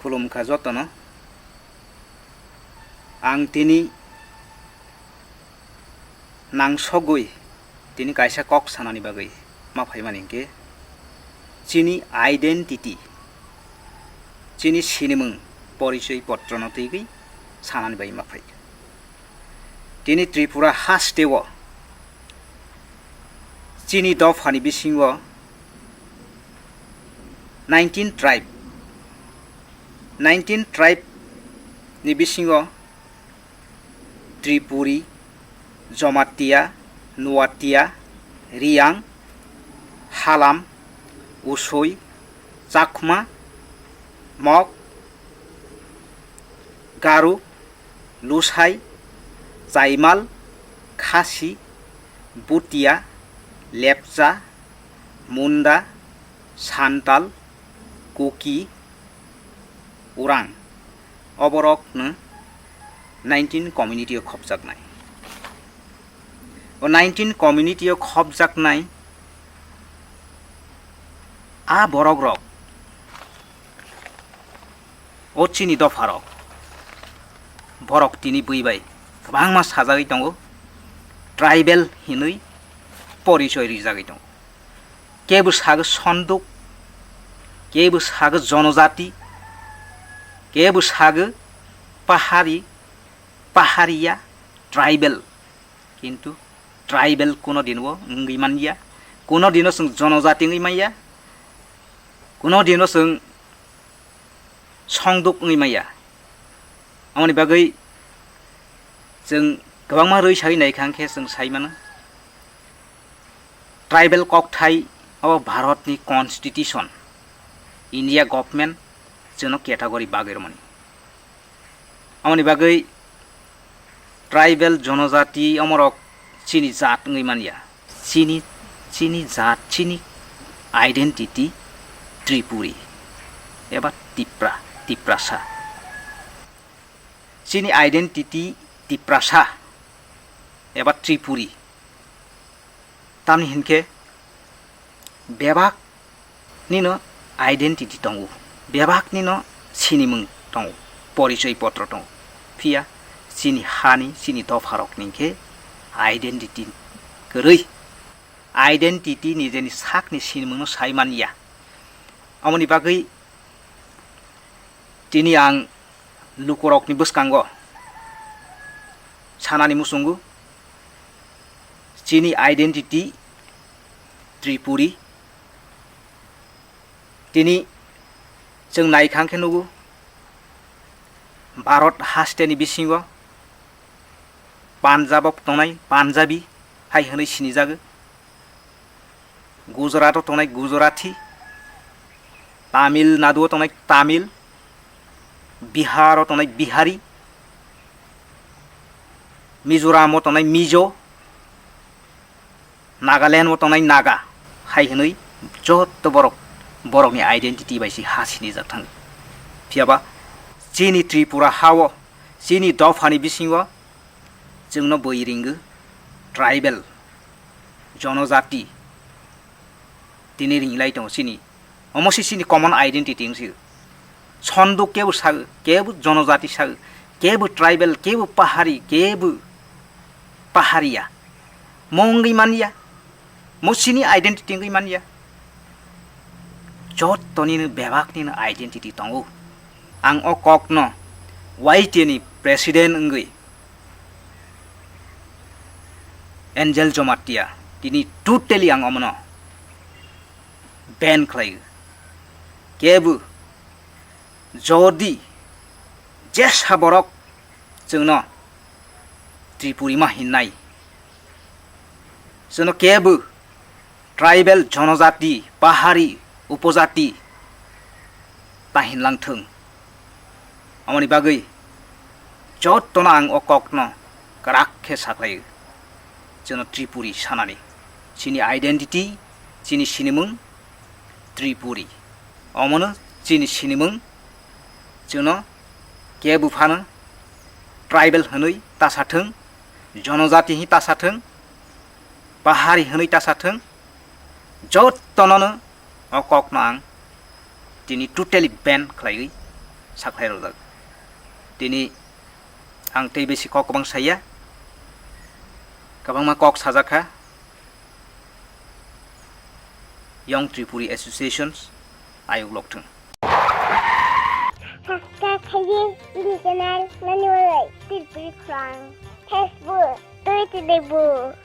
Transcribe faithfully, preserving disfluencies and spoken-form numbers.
Khulumkha jotono. Ang tini nangsogwi tini kaisa kok sanani bagwi ma phaimani hinkhe chini identity, chini sinimung, porichoi potrono twiwi sanani bagwi ma phai. Tini Tripura hasteo chini dophani bisingo nineteen tribe, nineteen tribe ni bisingo Tripuri, Jomatia, Nuatia, Riang, Halam, Usui, Chakma, Mok, Garu, Lusai, Chaimal, Khasi, Butia, Lepcha, Munda, Santal, Kuki, Urang. Oborokno nineteen community o khopjaknai. O nineteen community o khopjaknai a borok rok, o chini dopha rok, borok tini bui bai kwbangma sajagwi tongo, tribal hinwi porichoi rijagwi tongo. Kebo sago Sonduk, kebo sago Jonojati, kebo sago Pahari, Pahariya, tribal. Kintu tribal kuno dinbo wngwi manya, kuno dino chwng Jonojati wngwi manya, kuno dino chwng Sonduk wngwi manya. Amoni bagwi chwng kwbangma rwi sagwi naikha, hwnkhe chwng sai mano, tribal kokthai o Bharatni constitution, India government chwngno category bagwi rwmani. Amoni bagwi tribal, Jonojati, omorok chini jat wngwi manya. Chini, chini jat, chini identity Tripuri eba Tipra, Tiprasa. Chini identity Tiprasa eba Tripuri. Tamni hinkhe bebak nino identity tongo, bebak nino sinimung tongo, porichoi potro tongo. Phiya chini hani, chini dopharokni khe identity kwrwi, identity nijeni sakni sinimungno sai manya. Amoni bagwi tini ang lukurokni bwskango sanani muchungo, chini identity Tripuri. Tini chwng naikha khe nugo, Bharat hasteni bisingo Punjab o tongnai Punjabi hai hwnwi sinijago, Gujarat o tongnai Gujarati, Tamil Nadu o tongnai Tamil, Bihar o tongnai Bihari, Mizoram o tongnai Mizo, Nagaland o tongnai Naga hai hwnwi joto borok borokni identity bai se ha sinijak thang. Phiyaba chini Tripura ha o, chini dophani bisingo chwngno bui ringo tribal, jonojati tini ringlai tongo chini. Omo se chini common identity wngsi. Sonduk kebo sago, kebo jonojati sago, kebo tribal, kebo pahari, kebo pahariya. Mo wngwi manya, mo chini identity wngwi manya. Jottonino bebaknino identity tongo. Ang o kokno Y T A ni president wngwi Angel Jomatia, tini totally ang omono ban khlai. Kebo jodi jesa borok chwngno Tripuri ma hinnai, chwngno kebo tribal, jonojati, pahari, upojati ta hinlang thung. Amoni bagwi jottono ang o kokno kwrak khe sakhlaio, chwngno Tripuri sanani. Chini identity, chini sinimung Tripuri. Omono chini sinimung, chwngno kebo phano tribal hwnwi ta sathung, jonojati hi ta sathung, pahari hwnwi ta sathung, jottonono o kokno ang tini totally ban khlaiwi sakhlai rwjak. Tini ang tei besi kok kwbang saya, kwbangma kok sajak kha Young Tripuri Associations ayuk lok thung. Subscribe khaidi channel nani bagwi Tripuri Khorang, Facebook, Twitter, Facebook.